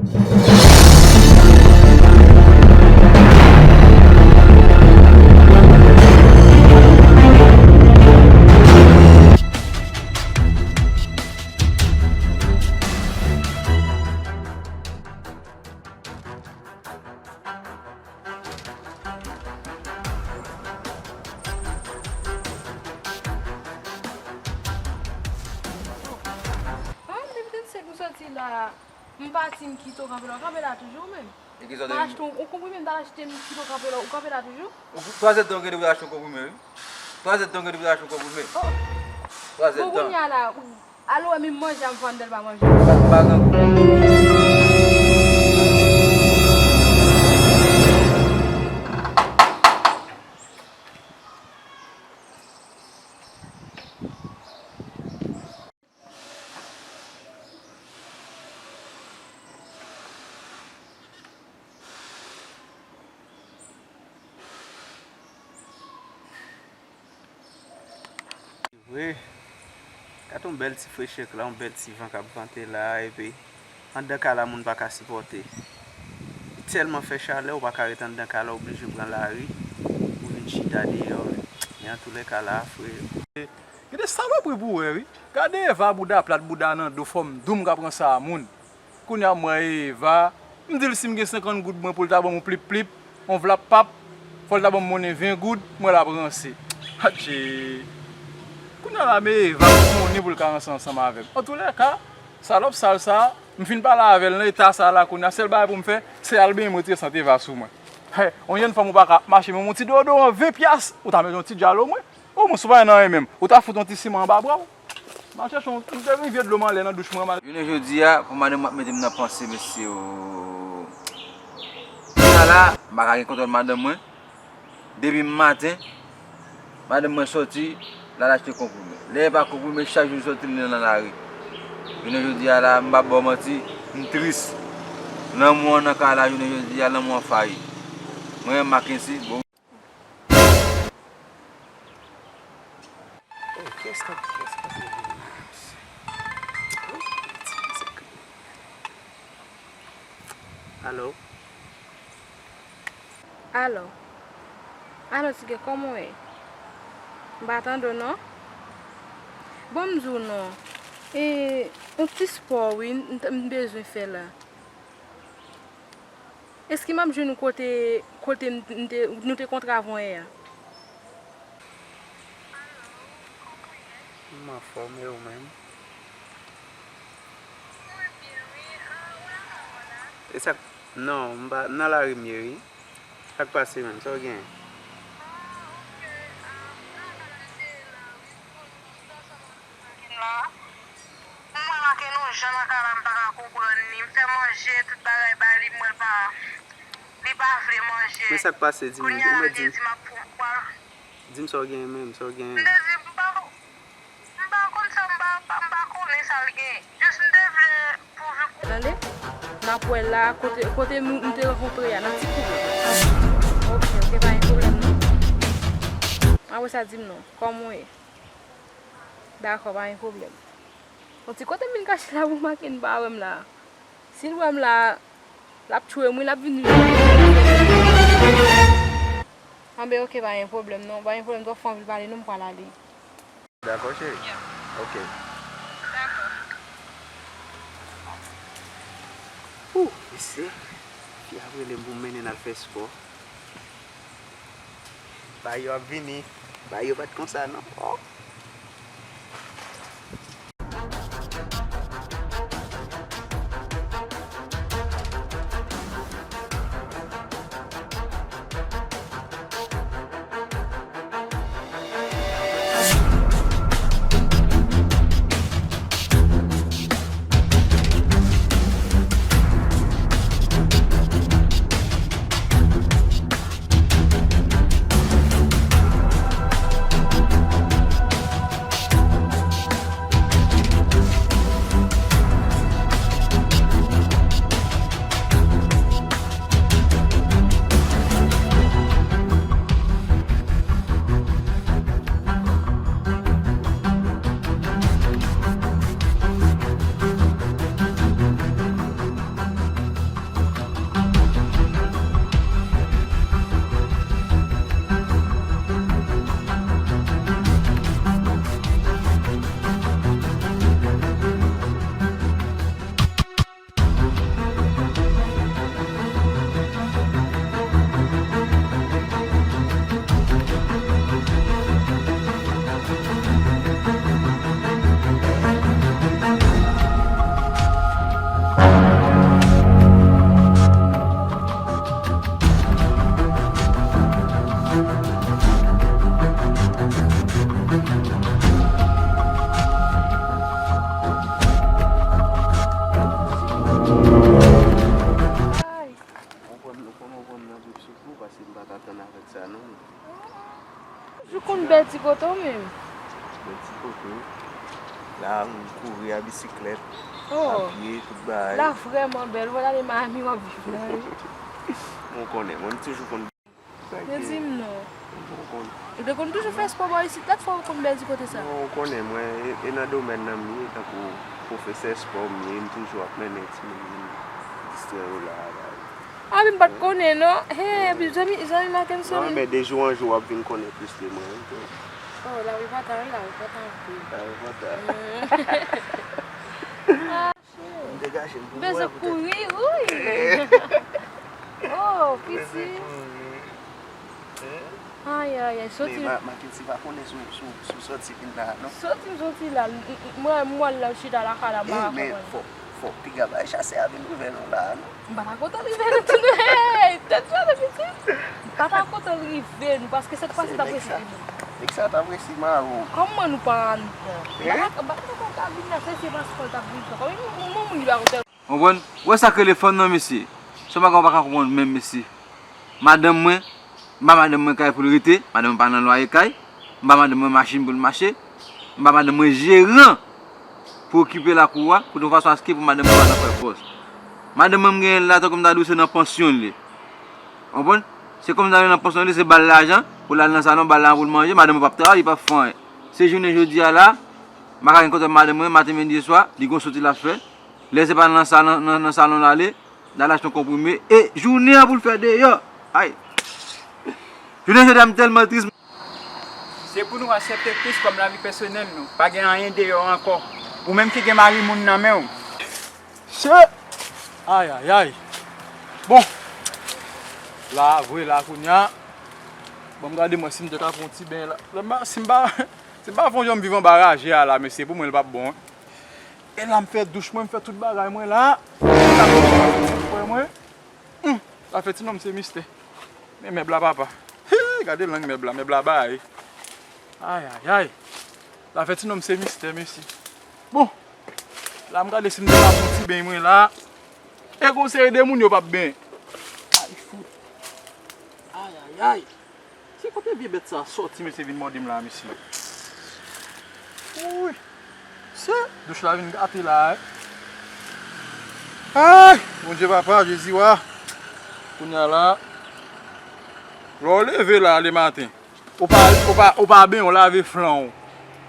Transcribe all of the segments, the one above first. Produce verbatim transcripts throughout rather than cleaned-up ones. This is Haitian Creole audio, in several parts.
Ah, depi trannsenk m soti la, m pati m kite w kanpe la, w kanpe la toujou menm. E kisa w te vin? M achte yon, yon konprime, m t al achte m kite w kanpe la, ou kanpe la toujou? Ou, twa zèdtan ou gen depi achte yon konprime, wi. Twa zèdtan ou gen depi achte yon konprime. Oh. Twa zèdtan. Bon, kounye a la, ou, al wè menm manje a m fè anndan l pa manje. Pa, pa gen. Vre, gade yon bèl ti frechè k la, yon bèl ti van k ap vante la, epi anndan kay la moun pa ka sipòte. Li tèlman fè chalè, ou pa ka ret anndan kay la, ou oblije pran lari pou vin chita deyò. Men antoulèka la, frè. Gen de salopri pou wè, wi. Gade Eva bouda plat, bouda nan do, fòm doum k ap ranse a moun. Kounye a m wè Eva, m di l si m gen senkant goud mwen pou l ta ban m yon plip plip, yon vlap pap, fò l ta ban m monnen ven goud, m wè l ap ranse. Adje! Kounye a la men Eva pou monnen pou l ka ranse ansanm avè m. Antoulèka, salòp sal sa, m fin pale avè l nan eta sa la kounye a, sèl bagay pou m fè, se al benyen m retire sant Eva sou mwen. Hè, yon jèn fanm ou pa ka ap mache, menm yon ti deodoran ven pyas, ou ta mete yon ti djalo mwen. Omwen, si w pa gen nan renmen m, ou ta fout yon ti siman anba bra w. M al chèche yon, yon ti rivyè dlo m anlè nan douch mwen, m al. Jounen jodi a, pou madanm mwen ap mete m nan panse, mesye, o. Kounye a la, m pa ka gen kontwòl madanm mwen. Depi maten, madanm mwen sòti, l al achte konprime. Lè e pa konprime, chak jou l sòti, l nan lari. Jounen jodi a la, m p ap ba w manti, m tris. Lanmou an nan kay la, jounen jodi a, lanmou an fayi. Mwen, Mackency, bon. Oh, kiyès k ap, kiyès k ap rele m la? Alo? Alo? Alo, Tigè, kòman w ye? M pa tande w, non. Bon, m di w non. E, yon ti spò, wi, m, m bezwen fè la. Èske m ap jwenn ou kote, kote m, m te, nou te kontre avanyè a? M anfòm, e ou menm? E sa k, non, m pa, m nan lari m ye, wi. Sa k pase menm? Sa w genyen? M wè Makenn yon jan nan kay la, m pa ka konprann li. M fè manje, tout bagay ba li, m wè l pa, li pa vle manje. Men sa k pase, di m, ou mèt di m. Di m sa w genyen menm, sa w genyen. M te di, m pa, m pa konn sa, m pa, m pa konnen sa l genyen. Jis m te vle pouvi kou. Tande? N ap wè la, kote, kote nou, nou te rankontre a, nan ti kouri. Oke, oke, pa gen pwoblèm non. Apre sa, di m non, kòman w ye? Dakò, pa gen pwoblèm. Yon ti kote m vin kache la pou Makenn pa wè m la. Si l wè m la, l ap tchwe m, wi, l ap vin. Anben, oke, pa gen pwoblèm non, pa gen pwoblèm, twòp fè anvi l pale non, m pral ale. Dakò, cheri? Yeah. Oke. Dakò. Ooh, mesye, fi a rele m pou m mennen l al fè spò. Bagay yo ap vini. Bagay yo pa t konsa non. Oh. Bèl ti kote w menm. Bèl ti kote. La, m kouri a bisiklèt, oh, a pye, tout bagay. La vrèman bèl. Ou pa t ale Miami w ap viv la, wi. Bon, ou konnen, mwen, m toujou konn. Yo di m non. Ou konn. Ou te konn toujou fè espò bò isit la, fò ou konn bèl ti kote sa. Non, ou konnen, mwen, e, e nan domèn nan m ye, tankou pwofesè espò m ye, m toujou ap mennen timoun vin distrè yo la, la. A, men m pa t konnen non. He, epi zanmi, zanmi Mackenson. Non, men de jou an jou, w ap vin konnen plis de mwen, wi, tou. Oh, la reporta, wi, la reporta anpil. La reporta. M degaje m pou mwen, poutèt. Bezwen kouri, wi. Oh, piti. Bezwen kouri. Ayayay, soti. Men Mackenson pa konnen si w, si w, si w soti vin la, non. Soti m soti la. M, m, mwen, m wè l chita lakay la, m pa ka konprann. Men fò, fò piga bay chasè a vin rive nou la, non. M pa ta kontan l rive nou tou, non. Hey, tèt chale, pitit. M pa ta kontan l rive nou, paske sa k pase t ap resi nou. Nèg sa t ap resi mare w. Kòman nou pa andan? M pa ta, m pa ta kontan l ta vin la, se, se paske l t ap vin fè. Kòman moun, moun, moun ki pa kontan. Konprann? Ou wè sa k rele fanm nan, mesye. Se yon bagay ou pa ka konprann menm, mesye. Madanm mwen, m ba madanm mwen kay pou l rete, madanm mwen pa nan lwaye kay, m ba madanm mwen machin pou l mache, m ba madanm mwen jeran pou okipe lakou a, pou yon fason aske pou madanm mwen pa nan fè fòs. Madanm mwen m genyen l la, tankou m ta di w se nan pansyon l ye. Ou konprann? Se kòm si nan pansyon li, se ba l lajan pou l al nan salon, ba l lajan pou l manje, madanm mwen p ap travay, li p ap fè anyen. Se jounen jodi a la, m pa ka gen kontwòl madanm mwen, maten, midi, swa, li gon soti l ap fè. Lè se pa nan salon, nan, nan salon l ale, l al achte yon konprime, e jounen an pou l fè deyò. Ay! Jounen jodi a, m tèlman tris. Se pou nou aksepte Kris kòm lavi pèsonèl nou. Pa gen anyen deyò ankò. Ou menm ki gen mari moun nan men w. Che! Ayayay! Bon! La, vre la, kounye a. Bon, m gade mwen si m te ka pran yon ti beny la. Si m pa, si m pa, si m pa fè yon jan m viv anba raje a la, mesye, pou mwen, li p ap bon, wi. E la, m fè douch mwen, m fè tout bagay mwen la. Frè mwen. Hum, zafè ti nonm se mistè. Men mèb la, papa. Hi, gade lang mèb la, mèb la bay. Ayayay. Zafè ti nonm se mistè, mesye. Bon. La, m gade si m te ka pran ti beny mwen la. E gon seri de moun yo p ap benyen. Ay, fout. Ayayay. Se kote vye bèt sa soti, mesye, vin mòde m la, mesye? Wouy! Se douch la vin gate la, wi. Ay! Bondye papa, Jezi wa. Kounye a la, lè w leve la lematen, ou pa, ou pa, ou pa benyen, w lave flan w.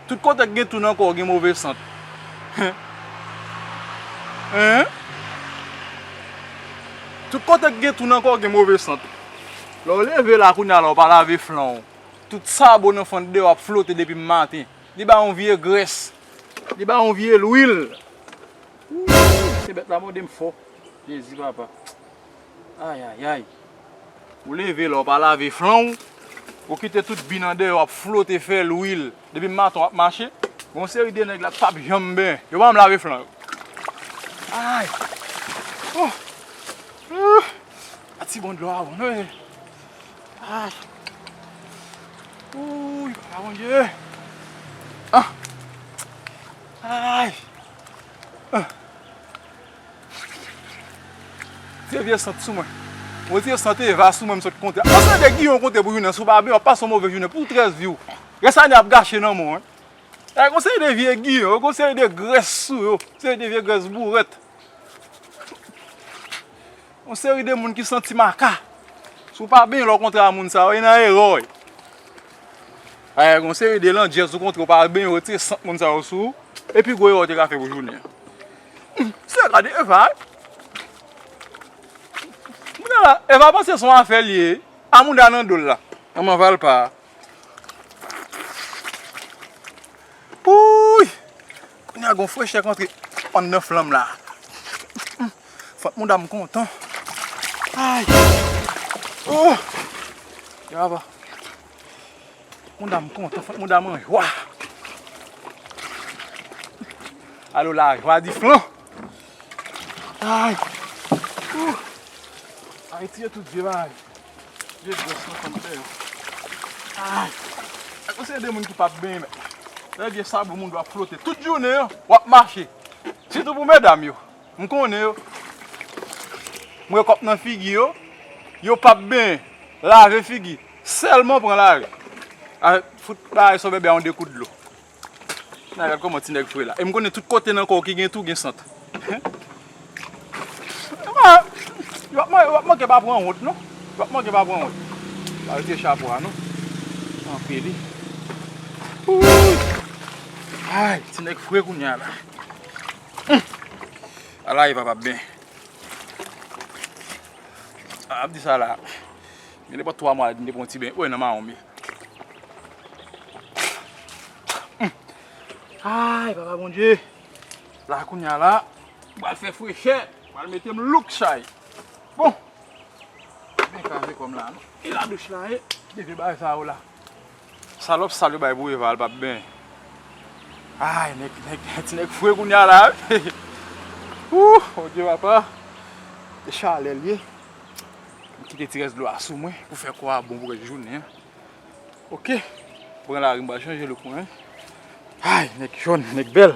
Tout kote k gen tou nan kò w gen move sant. Hein? Tout kote k gen tou nan kò w gen move sant. Lè w leve la kounye a la, w pa lave flan w. Tout sabo nan fann deyò ap flote depi maten. Li bay yon vye grès. Li bay yon vye lwil. Ooh, se bèt la mòde m fò. Jezi papa. Ayayay. Ou leve la, w pa lave flan w. Ou kite tout bi nan deyò ap flote, fè lwil. Depi maten w ap mache. Gon seri de nèg la k p ap janm benyen. Yo pa janm lave flan yo. Ay. Oh. Ah. A ti bon dlo a bon, non, eh. Ay. Ouy, papa Bondye. Ah. Ay. Ah. Te vye sant sou mwen. Mwen te sant Eva sou mwen, m sot konte. Gon seri de giyon konte pou jounen, si w pa byen, w ap pase yon move jounen pou trèz vi w. Rès ane ap gache nan men w, wi. E gon seri de vye giyon, gon seri de grès sou yo, seri de vye grès bourèt. Yon seri de moun ki santi maka. Si w pa benyen lè w kontre a moun sa yo, e nan erè w ye. Ayè, yon seri de landjèz ou kontre, w pa benyen, w retire sant moun sa yo sou ou. Epi gwo erè w te ka fè pou jounen an. Hum, se gade Eva, wi. Moun nan la, Eva panse se yon afè l ye. A mouda nan do l la. Manman Valpa. Wouy! Kounye a gon frechè k antre anndan flanm la. Fòk mouda m kontan. Ay! Oh! Yaba. Mouda m kontan, fòk mouda m an jwa. Alo lajwa di flan. Ay! Ooh! Ay, tiye tout vye bagay. Vye grès nan fanm tè yo. Ay! Ak yon seri de moun ki p ap benyen, men. Lè vye sabo moun w ap flote tout jounen an, w ap mache. Sitou pou medam yo. M konnen yo. M wè kòk nan figi yo. Yo p ap benyen. Lave figi. Sèlman pran lari. A, fout bagay sou bebe a yon de kout dlo. Nan, gad kòman ti nèg fre la. E m konnen tout kote nan kò w ki gen tou gen sant. Ah, w ap man-, w ap manke pa pran wont, non. W ap manke pa pran wont. Pa rete chapo a, non. Kanpe li. Wouy. Ay, ti nèg fre kounye a la. Hum. Ala e papa ben. A, ap di sa la. Gen nenpòt twa mwa, li te pran ti ben. Wè, nan mawon m ye. Hum. Ay, papa Bondye. La kounye a la, m pral fè frechè, m pral mete m look chay. Bon. Ben kraze kò m la, non. E la douch la, e. Devye bagay sa yo la. Salòp sal yo bay pou Eva, l p ap ben. Ay, nèg, nèg, ti nèg fre kounye a la, wi. Ouh, Bondye papa. E chalè l ye. M kite ti rès dlo a sou mwen pou fè kò a bon pou rès jounen an. Ok. Pran lari, m pral chanje look mwen, wi. Ay, nèg jòn, nèg bèl.